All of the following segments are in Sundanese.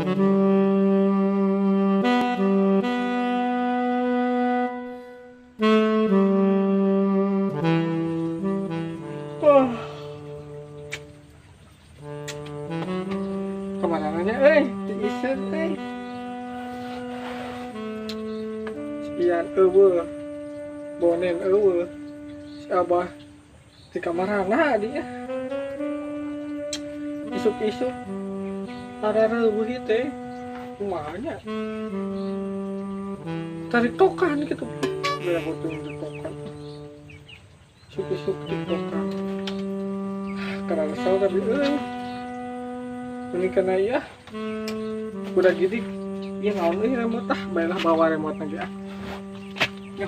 Wah. Kemana nanya, diisen, Sekian eueuh. Bonen eueuh. Si Abah di kamarana dia. Isuk-isuk arareueuh ieu teh. Kumaha nya? Tarik tokan gitu. Biar aku tuh tokan. Isuk-isuk tiktokan. Karena kesel tapi ini kena ya. Udah gini, ya naon euy remote ah, baiklah bawa remote aja ah. Yo.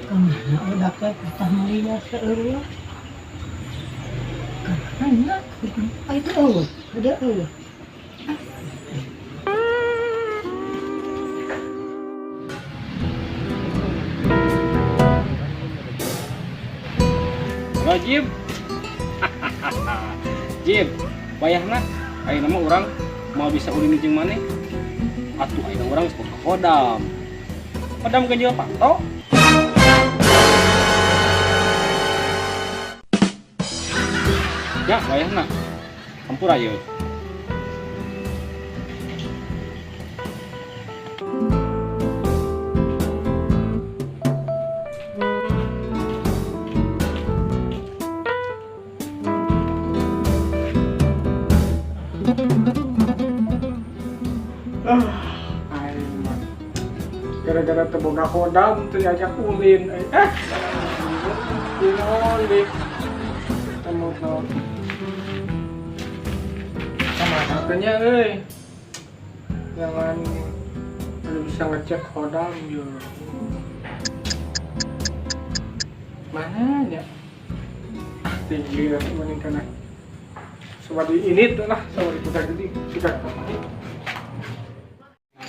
Kemana udah ke pertama seueuh. Kemana? Ah, itu eueuh, ada eueuh. Wajib. Jib, wayahna ayeuna mah urang mau bisa ulin jeung maneh. Atuh ayeuna urang geus boga khodam. Khodam ganjil panto. Ya, wayahna. Hampura ieu. Ah, aing mah. Gara-gara teu boga khodam teu diajak ulin. Dinolik. Ketemu naon. Sama satunya euy. Jangan lu bisa ngecek khodam yo. Mana ya? Ah, tinggi lah mending kana. Coba di ini tuh lah, coba di putar gede kita ketemu.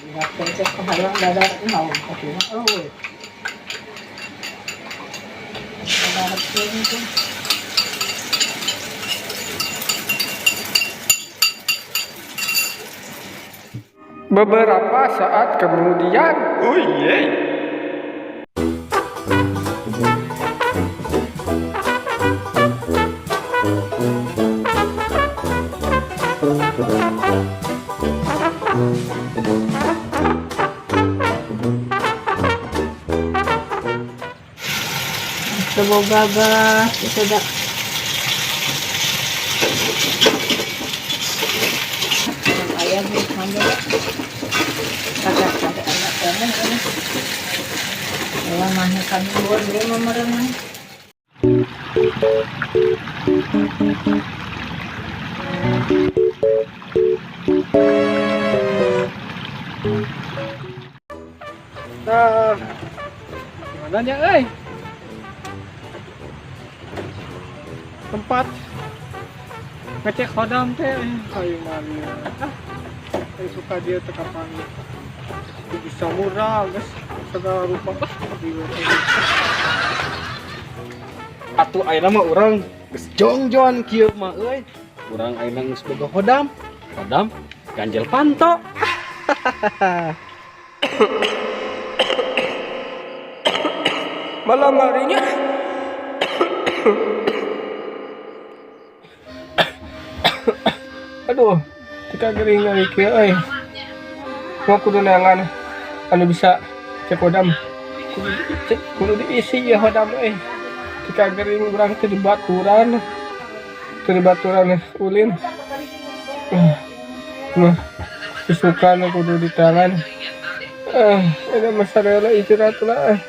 Ingat cek kahayang dadar naon tapi mah eueuh. Dadar teh. Beberapa saat kemudian, oh iya. Semoga gas itu dah. Ayam mangga. Kagak sampai anak anak ini. Ya mana kami buat dia memeremang. Nah, gimana nya, euy? Tempat ngecek khodam teh, ayo mali. Ah, ayo suka dia teka panggil. Bisa murah, guys. Segala rupa. Ah, Atuh ayeuna mah urang geus jongjon kieu mah euy. Urang ayeuna geus boga khodam. Khodam ganjel panto. Malam harinya. Aduh, kita gering euy kieu euy. Mau kudu neangan anu bisa cek khodam. Kudu dicek, kudu diisi ya khodam euy. Tika gering urang teh dibaturan. Teu dibaturan ulin. Mah isukan kudu di tangan. Ini mah sarela istirahat lah.